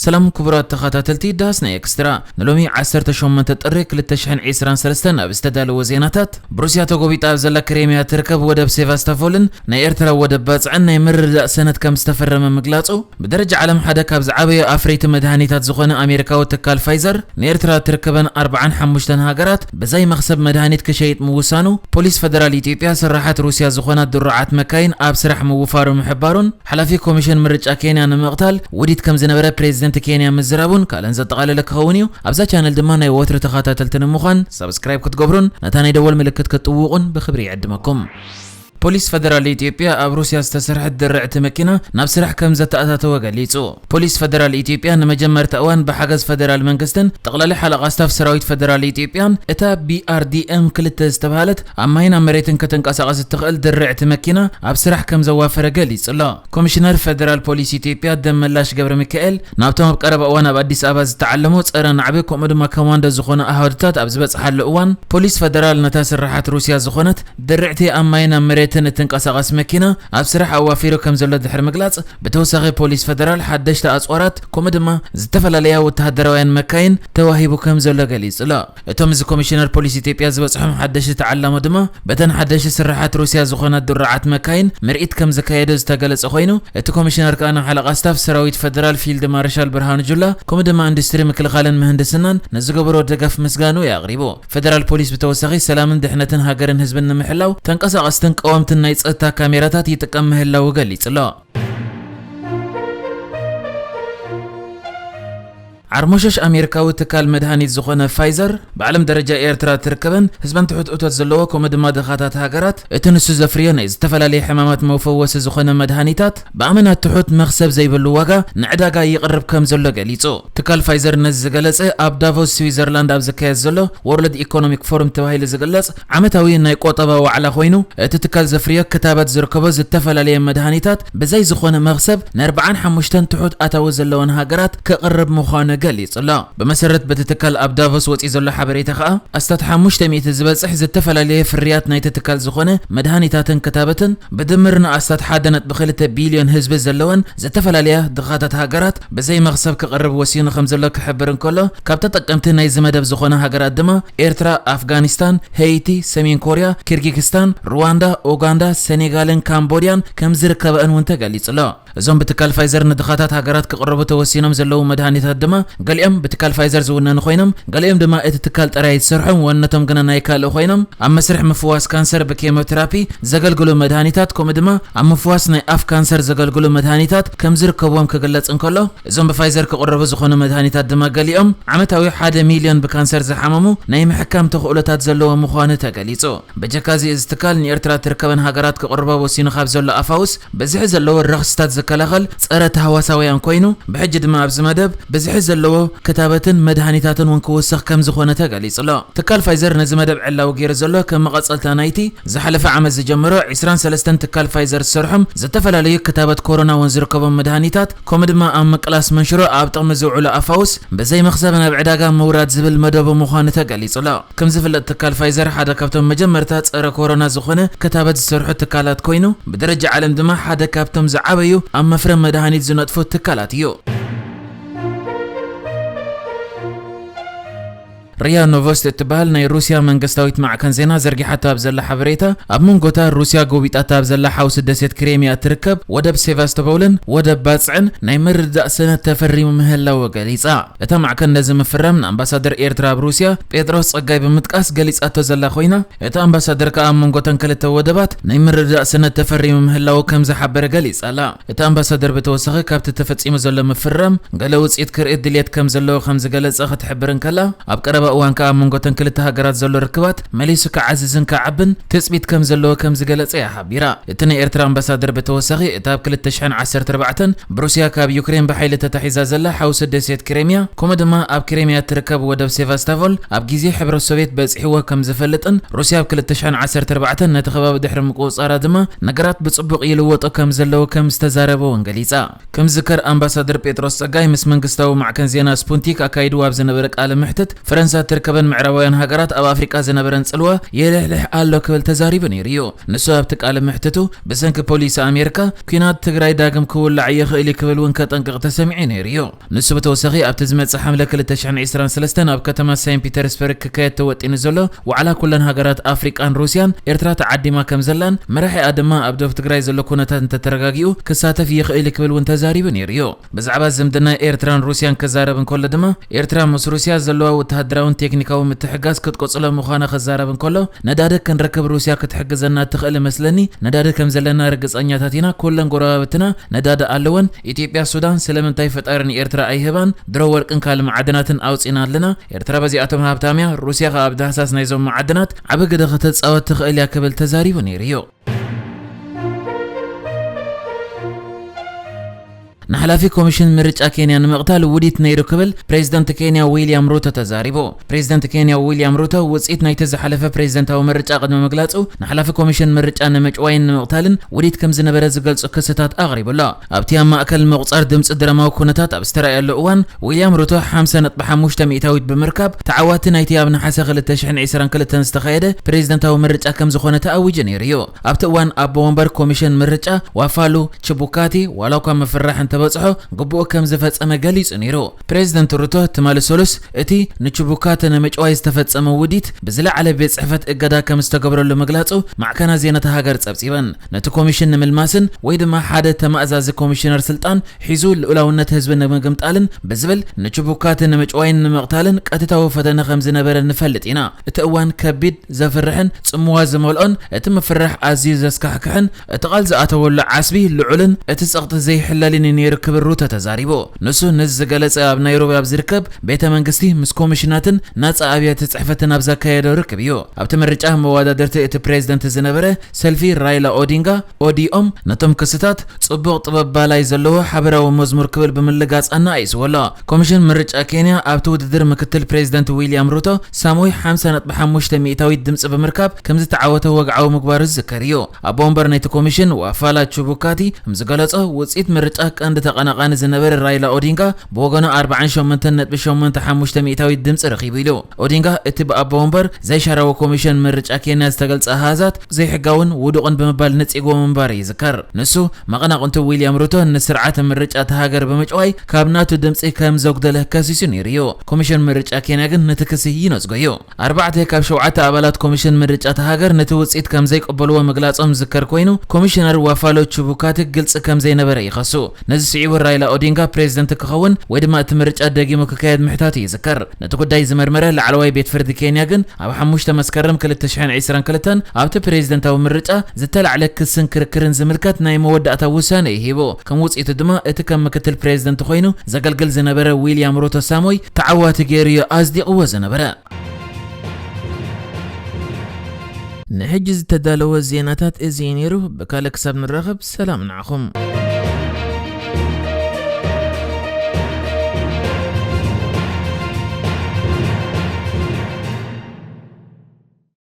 ሰላም ክቡራት ተኸታተልቲ ዳስ ናይ ኤክስትራ፣ ንሎሚ ዓሰርተ ሸሞንተ ጥሪ ክልተ ሽሕን ዕስራን ሰለስተን ኣብ ዝተዳለወ ዜናታት፣ ብሩስያ ተጎቢጣ ኣብ ዘላ ክሬምያ ትርከብ ወደብ ሴቫስቶፖልን ናይ ኤርትራ ወደብ ባጽዕን ናይ ምርድዳእ ሰነድ ከም ዝተፈረመ ምግላጹ፣ ብደረጃ ዓለም ሓደ ካብ ዝዓበዩ ኣፍረይቲ መድሃኒታት ዝኾነ ኣሜሪካዊ ትካል ፋይዘር ንኤርትራ ትርከበን ኣርባዓን ሓሙሽተን ሃገራት ብዘይ መኽሰብ መድሃኒት ክሸይጥ ምውሳኑ፣ ፖሊስ ፈደራል ኢትዮጵያ ስራሓት ሩስያ ዝኾና ድሩዓት መካይን ኣብ ስራሕ ምውፋሩ ምሕባሩን፣ ሓላፊ ኮሚሽን ምርጫ ኬንያ ንምቕታል ውዲት ከም ዝነበረ ፕሬዚደንት ኬንያ ምዝራቡን ካልእን ዘጠቓለለ ክኸውን እዩ። ኣብዛ ቻነል ድማ ናይ ወትሪ ተኸታተልቲ ንምዃን ሳብስክራይብ ክትገብሩን ነታ ናይ ደወል ምልክት ክትጥውቑን ብኽብሪ ይዕድመኩም። ፖሊስ ፈደራል ኢትዮጵያ ኣብ ሩስያ ዝተሰርሐት ድርዕቲ መኪና ናብ ስራሕ ከም ዘተኣታተወ ገሊጹ። ፖሊስ ፈደራል ኢትዮጵያ ንመጀመርታ እዋን ብሓገዝ ፈደራል መንግስትን ጠቕላሊ ሓለቓ ስታፍ ሰራዊት ፈደራል ኢትዮጵያን እታ ቢ ኣር ዲ ኤም ክልተ ዝተባህለት ኣብ ማይን ኣብ መሬትን ከተንቀሳቐስ እትኽእል ድርዕቲ መኪና ኣብ ስራሕ ከም ዘዋፈረ ገሊጹ ኣሎ። ኮሚሽነር ፈደራል ፖሊስ ኢትዮጵያ ደመላሽ ገብረ ሚካኤል ናብቶም ኣብ ቀረባ እዋን ኣብ ኣዲስ ኣበባ ዝተዓለሙ ጸረ ናዕቢ ከምኡ ድማ ኮማንዶ ዝኾኑ ኣሃዱታት ኣብ ዝበጽሓሉ እዋን ፖሊስ ፈደራል ነታ ስራሓት ሩስያ ዝኾነት ድርዕቲ ኣብ ማይን ኣብ መሬትን እትንቀሳቐስ መኪና ኣብ ስራሕ ኣዋፊሩ ከም ዘሎ ድሕሪ ምግላጽ፣ ብተወሳኺ ፖሊስ ፈደራል ሓደሽቲ ኣጽዋራት ከምኡ ድማ ዝተፈላለያ ወተሃደራውያን መካይን ተዋሂቡ ከም ዘሎ ገሊጹ ኣሎ። እቶም እዚ ኮሚሽነር ፖሊስ ኢትዮጵያ ዝበጽሖም ሓደሽቲ ተዓላሞ ድማ በተን ሓደሽቲ ስራሓት ሩስያ ዝኾና ድሩዓት መካይን ምርኢት ከም ዘካየደ ዝተገለጸ ኮይኑ፣ እቲ ኮሚሽነር ከኣ ንሓለቓ ስታፍ ሰራዊት ፈደራል ፊልድ ማርሻል ብርሃኑ ጁላ ከምኡ ድማ ኢንዱስትሪ ምክልኻልን ምህንድስናን ንዝገበሮ ደገፍ ምስጋኑ እዩ ኣቕሪቡ። ፈደራል ፖሊስ ብተወሳኺ ሰላምን ድሕነትን ሃገርን ህዝብን ንምሕላው ተንቀሳቐስትን ቀወምትን ናይ ጸጥታ ካሜራታት ይጥቀም ምህላዉ ገሊጹ ኣሎ። ዓርሞሸሽ ኣሜሪካዊ ትካል መድሃኒት ዝኾነ ፋይዘር ብዓለም ደረጃ ኤርትራ ትርከበን ህዝበን ትሑት እቶት ዘለዎ ከምኡ ድማ ድኻታት ሃገራት እቲ ንሱ ዘፍርዮ ናይ ዝተፈላለየ ሕማማት መፈወሲ ዝኾነ መድሃኒታት ብኣመና ትሑት መኽሰብ ዘይብሉ ዋጋ ንዕዳጋ ይቕርብ ከም ዘሎ ገሊጹ። ትካል ፋይዘር ነዚ ዝገለጸ ኣብ ዳቮስ ስዊዘርላንድ ኣብ ዝካየድ ዘሎ ወርልድ ኢኮኖሚክ ፎርም ተባሂሉ ዝግለጽ ዓመታዊ ናይ ቆጠባ ዋዕላ ኮይኑ፣ እቲ ትካል ዘፍርዮ ክታበት ዝርከቦ ዝተፈላለየ መድሃኒታት ብዘይ ዝኾነ መኽሰብ ንኣርባዓን ሓሙሽተን ትሑት ኣታዊ ዘለወን ሃገራት ክቕርብ ምዃኑ ገሊጹ ኣሎ። ብመሰረት በቲ ትካል ኣብ ዳቮስ ወጺኡ ዘሎ ሓበሬታ ከኣ፣ ኣስታት ሓሙሽተ ሚእቲ ዝበጽሕ ዝተፈላለየ ፍርያት ናይቲ ትካል ዝኾነ መድሃኒታትን ክታበትን ብድምር ንኣስታት ሓደ ነጥቢ ክልተ ቢልዮን ህዝቢ ዘለወን ዝተፈላለያ ድኻታት ሃገራት ብዘይ መኽሰብ ክቐርብ ወሲኑ ከም ዘሎ ክሕብር እንከሎ፣ ካብ ተጠቀምቲ ናይዚ መደብ ዝኾነ ሃገራት ድማ ኤርትራ፣ ኣፍጋኒስታን፣ ሄይቲ፣ ሰሜን ኮርያ፣ ኪርጊክስታን፣ ሩዋንዳ፣ ኡጋንዳ፣ ሰኔጋልን ካምቦድያን ከም ዝርከበአን እውን ተገሊጹ ኣሎ። እዞም ብትካል ፋይዘር ንድኻታት ሃገራት ክቕረቡ ተወሲኖም ዘለዉ መድሃኒታት ድማ፣ ገሊኦም ብትካል ፋይዘር ዝውነኑ ኮይኖም፣ ገሊኦም ድማ እቲ ትካል ጥራይ ዝሰርሖም፣ ዋንነቶም ግና ናይ ካልእ ኮይኖም፣ ኣብ መስርሕ ምፍዋስ ካንሰር ብኬሞቴራፒ ዘገልግሉ መድሃኒታት፣ ከምኡ ድማ ኣብ ምፍዋስ ናይ ኣፍ ካንሰር ዘገልግሉ መድሃኒታት ከም ዝርከብዎም ክግለጽ እንከሎ፣ እዞም ብፋይዘር ክቕረቡ ዝኾኑ መድሃኒታት ድማ፣ ገሊኦም ዓመታዊ ሓደ ሚልዮን ብካንሰር ዝሓመሙ ናይ ምሕካም ተኽእሎታት ዘለዎ ምዃኑ ተገሊጹ። በጀካ እዚ፣ እዚ ትካል ንኤርትራ ትርከበን ሃገራት ክቕርባ ወሲኑ ካብ ዘሎ ኣፋውስ፣ ብዝሒ ዘለዎ ረኽስታት ዝከላኸል ጸረ ተህዋሳውያን ኮይኑ፣ ብሕጂ ድማ ኣብዚ መደብ ብዝሒ ዘለዎ ክታበትን መድሃኒታትን እውን ክውስኽ ከም ዝኾነ ተገሊጹ ኣሎ። ትካል ፋይዘር ነዚ መደብ ዕላዊ ገይሩ ዘሎ፣ ከም መቐጸልታ ናይቲ ዝሓለፈ ዓመት ዝጀመሮ ዕስራን ሰለስተን ትካል ፋይዘር ዝሰርሖም ዝተፈላለዩ ክታበት ኮሮና እውን ዝርከቦም መድሃኒታት፣ ከምኡ ድማ ኣብ ምቅላስ መንሽሮ ኣብ ጥቕሚ ዝውዕሉ ኣፋውስ ብዘይ መኽሰብ ናብ ዕዳጋ ምውራድ ዝብል መደቡ ምዃኑ ተገሊጹ ኣሎ። ከም ዝፍለጥ፣ ትካል ፋይዘር ሓደ ካብቶም መጀመርታ ጸረ ኮሮና ዝኾነ ክታበት ዝሰርሑ ትካላት ኮይኑ፣ ብደረጃ ዓለም ድማ ሓደ ካብቶም ዝዓበዩ ኣብ መፍረ መድሃኒት ዝነጥፉ ትካላት እዩ። ሪያ ኖቮስት እትበሃል ናይ ሩስያ መንግስታዊት ማዕከን ዜና ዘርጊሓቶ ኣብ ዘላ ሓበሬታ፣ ኣብ መንጎታ ሩስያ ጎቢጣታ ኣብ ዘላ ሓውሲ ደሴት ክሬምያ እትርከብ ወደብ ሴቫስቶፖልን ወደብ ባጽዕን ናይ ምርድዳእ ሰነድ ተፈሪሙ ምህላዉ ገሊጻ። እታ ማዕከን ነዚ ምፍራም ንኣምባሳደር ኤርትራ ኣብ ሩስያ ጴጥሮስ ጸጋይ ብምጥቃስ ገሊጻቶ ዘላ ኮይና፣ እቲ ኣምባሳደር ከኣ ኣብ መንጎተን ክልተ ወደባት ናይ ምርድዳእ ሰነድ ተፈሪሙ ምህላዉ ከም ዝሓበረ ገሊጻ ኣላ። እቲ ኣምባሳደር ብተወሳኺ ካብቲ ተፈጺሙ ዘሎ ምፍራም ገለ ውጽኢት ክርኢ ድልየት ከም ዘለዎ ከም ዝገለጸ ክትሕብር እንከላ፣ ኣብ ቀረባ እዋን ከኣ ኣብ መንጎተን ክልተ ሃገራት ዘሎ ርክባት መሊሱ ክዓዝዝን ክዓብን ትጽቢት ከም ዘለዎ ከም ዝገለጸ እያ ሓቢራ። እቲ ናይ ኤርትራ ኣምባሳደር ብተወሳኺ፣ እታ ኣብ ክልተ ሽሕን ዓሰርተ ኣርባዕተን ብሩስያ ካብ ዩክሬን ብሓይሊ ተታሒዛ ዘላ ሓውሲ ደሴት ክሬምያ፣ ከምኡ ድማ ኣብ ክሬምያ እትርከብ ወደብ ሴቫስቶፖል ኣብ ግዜ ሕብረት ሶቭየት በጺሕዎ ከም ዝፈልጥን፣ ሩስያ ኣብ ክልተ ሽሕን ዓሰርተ ኣርባዕተን ነቲ ከባቢ ድሕሪ ምቁጽጻራ ድማ ነገራት ብጽቡቕ ይልወጡ ከም ዘለዉ ከም ዝተዛረበ እውን ገሊጻ። ከም ዝዝከር፣ ኣምባሳደር ጴጥሮስ ጸጋይ ምስ መንግስታዊ ማዕከን ዜና ስፑንቲክ ኣካይድዎ ኣብ ዝነበረ ቃለ መሕትት፣ ፈረንሳ ትርከበን ምዕራባውያን ሃገራት ኣብ ኣፍሪቃ ዝነበረን ጽልዋ የልሕልሕ ኣሎ ክብል ተዛሪቡ ነይሩ እዩ። ንሱ ኣብቲ ቃለ ምሕትቱ ብሰንኪ ፖሊሲ ኣሜሪካ ኲናት ትግራይ ዳግም ክውላዕ ይኽእል እዩ ክብል እውን ከጠንቅቕ ተሰሚዑ ነይሩ እዩ። ንሱ ብተወሳኺ ኣብቲ ዝመጽእ ሓምለ ክልተ ሽሕን ዕስራን ሰለስተን ኣብ ከተማ ሴንት ፒተርስበርግ ክካየድ ተወጢኑ ዘሎ ዋዕላ ኩለን ሃገራት ኣፍሪቃን ሩስያን ኤርትራ ተዓዲማ ከም ዘላን መራሒኣ ድማ ኣብ ዶብ ትግራይ ዘሎ ኩነታት እንተተረጋጊኡ ክሳተፍ ይኽእል እዩ ክብል እውን ተዛሪቡ ነይሩ እዩ። ብዛዕባ ዝምድና ኤርትራን ሩስያን ክዛረብ እንከሎ ድማ ኤርትራ ምስ ሩስያ ዘለዋ ወተሃደራውን ቴክኒካዊ ምትሕጋዝ ክትቅጽሎ ምዃና ክዛረብ እንከሎ ነዳዲ ክንረክብ ሩስያ ክትሕግዘና ትኽእል መስለኒ። ነዳዲ ከም ዘለና ርግጸኛታት ኢና። ኩለን ጎረባብትና ነዳዲ ኣለወን። ኢትዮጵያ፣ ሱዳን ስለምንታይ ፈጣሪ ንኤርትራ ኣይህባን? ድሮ ወርቅን ካልእ መዓድናትን ኣውጺና ኣለና። ኤርትራ በዚኣቶም ሃብታም እያ። ሩስያ ከኣ ኣብ ዳህሳስ ናይዞም መዓድናት ዓቢ ግደ ከተጻወት ትኽእል እያ ክብል ተዛሪቡ ነይሩ እዩ። ንሓላፊ ኮሚሽን ምርጫ ኬንያ ንምቕታል ውዲት ነይሩ ክብል ፕሬዝደንት ኬንያ ዊልያም ሩቶ ተዛሪቡ። ፕሬዝደንት ኬንያ ዊልያም ሩቶ ውፅኢት ናይቲ ዝሓለፈ ፕሬዝደንታዊ ምርጫ ቅድሚ ምግላፁ ንሓላፊ ኮሚሽን ምርጫ ንምጭዋይን ንምቕታልን ውዲት ከም ዝነበረ ዝገልፁ ክስታት ኣቕሪቡ ኣሎ። ኣብቲ ኣብ ማእከል ምቑፃር ድምፂ ድራማዊ ኩነታት ኣብ ዝተረኣየሉ እዋን ዊልያም ሩቶ ሓምሳ ነጥቢ ሓሙሽተ ሚእታዊት ብምርካብ ተዓዋቲ ናይቲ ኣብ ነሓሰ ክልተ ሽሕን ዕስራን ክልተን ዝተኻየደ ፕሬዝደንታዊ ምርጫ ከም ዝኾነ ተኣዊጁ ነይሩ እዩ። ኣብቲ እዋን ኣቦ ወንበር ኮሚሽን ምርጫ ዋፋሉ ችቡካቲ ዋላ እኳ ምፍርራሕ እንተበጽሖ ግቡኡ ከም ዝፈጸመ ገሊጹ ነይሩ። ፕሬዝደንት ሩቶ ትማሊ ሰሉስ እቲ ንችቡካቲ ንምጭዋይ ዝተፈጸመ ውዲት ብዝለዓለ ቤት ጽሕፈት እገዳ ከም ዝተገብረሉ ምግላጹ ማዕከናት ዜናታት ሃገር ጸብጺበን። ነቲ ኮሚሽን ንምልማስን ወይ ድማ ሓደ ተማእዛዚ ኮሚሽነር ስልጣን ሒዙ ልኡላውነት ህዝቢ ንምግምጣልን ብዝብል ንችቡካቲ ንምጭዋይን ንምቕታልን ቀጥታዊ ፈተነ ከም ዝነበረ ንፈልጥ ኢና። እቲ እዋን ከቢድ፣ ዘፍርሕን ጽምዋ ዝመልኦን እቲ ምፍርራሕ ኣዝዩ ዘስካሕክሕን እቲ ቃል ዝኣተወሉ ዓስቢ ልዑልን እቲ ጸቕጢ ዘይሕለልን እዩ ነይሩ ክብል ሩተ ተዛሪቡ። ንሱ ነዚ ዝገለጸ ኣብ ናይሮቢ ኣብ ዝርከብ ቤተ መንግስቲ ምስ ኮሚሽናትን ናጻ ኣብያተ ጽሕፈትን ኣብ ዘካየዶ ርክብ እዩ። ኣብቲ ምርጫ መወዳደርቲ እቲ ፕሬዝደንት ዝነበረ ሰልፊ ራይላ ኦዲንጋ ኦዲኦም ነቶም ክስታት ጽቡቕ ጥበብ ባላይ ዘለዎ ሓበራዊ መዝሙር ክብል ብምልጋጽ ኣነኣኢስዎ ኣሎ። ኮሚሽን ምርጫ ኬንያ ኣብቲ ውድድር ምክትል ፕሬዝደንት ዊልያም ሩቶ ሳሞይ ሓምሳ ነጥቢ ሓሙሽተ ሚእታዊት ድምጺ ብምርካብ ከም ዝተዓወተ ወግዓዊ ምግባሩ ዝዝከር እዩ። ኣቦ ወንበር ናይቲ ኮሚሽን ዋፋላ ቹቡካቲ ከም ዝገለጾ ውጽኢት ምርጫ ቀንዲ ተቐናቓኒ ዝነበረ ራይላ ኦዲንጋ ብወገኑ ኣርባዓን ሸሞንተን ነጥቢ ሸሞንተ ሓሙሽተ ሚእታዊት ድምጺ ረኺቡ ኢሉ። ኦዲንጋ እቲ ብኣቦ ወንበር ዘይሻራዊ ኮሚሽን ምርጫ ኬንያ ዝተገልጸ ኣሃዛት ዘይሕጋውን ውዱቕን ብምባል ነጺግዎ ምንባሩ ይዝከር። ንሱ መቐናቕንቱ ዊልያም ሩቶ ንስርዓተ ምርጫ እታ ሃገር ብምጭዋይ ካብ ናቱ ድምጺ ከም ዘጉደለ ከሲሱ ነይሩ እዩ። ኮሚሽን ምርጫ ኬንያ ግን ነቲ ክሲ ይነጽጎ እዩ። ኣርባዕተ ካብ ሸውዓተ ኣባላት ኮሚሽን ምርጫ እታ ሃገር ነቲ ውጽኢት ከም ዘይቅበልዎ ምግላጾም ዝዝከር ኮይኑ ኮሚሽነር ዋፋሎ ቹቡካቲ ግልጺ ከም ዘይነበረ ይኸሱ። ነዚ ስዒቡ ራይላ ኦዲንጋ ፕሬዝደንት ክኸውን ወይ ድማ እቲ ምርጫ ደጊሙ ክካየድ ምሕታቱ ይዝከር። ነቲ ጉዳይ ዝመርመረ ላዕለዋይ ቤት ፍርዲ ኬንያ ግን ኣብ ሓሙሽተ መስከረም ክልተ ሽሕን ዕስራን ክልተን ኣብቲ ፕሬዝደንታዊ ምርጫ ዝተላዕለ ክስን ክርክርን ዝምልከት ናይ መወዳእታ ውሳነ እዩ ሂቡ። ከም ውጽኢቱ ድማ እቲ ከም ምክትል ፕሬዝደንት ኮይኑ ዘገልግል ዝነበረ ዊልያም ሩቶ ሳሞይ ተዓዋቲ ገይሩ እዩ ኣጽዲቕዎ ዝነበረ። ንሕጂ ዝተዳለወ ዜናታት እዚ እዩ ነይሩ። ብካልእ ክሳብ ንራኸብ ሰላም ንዓኹም።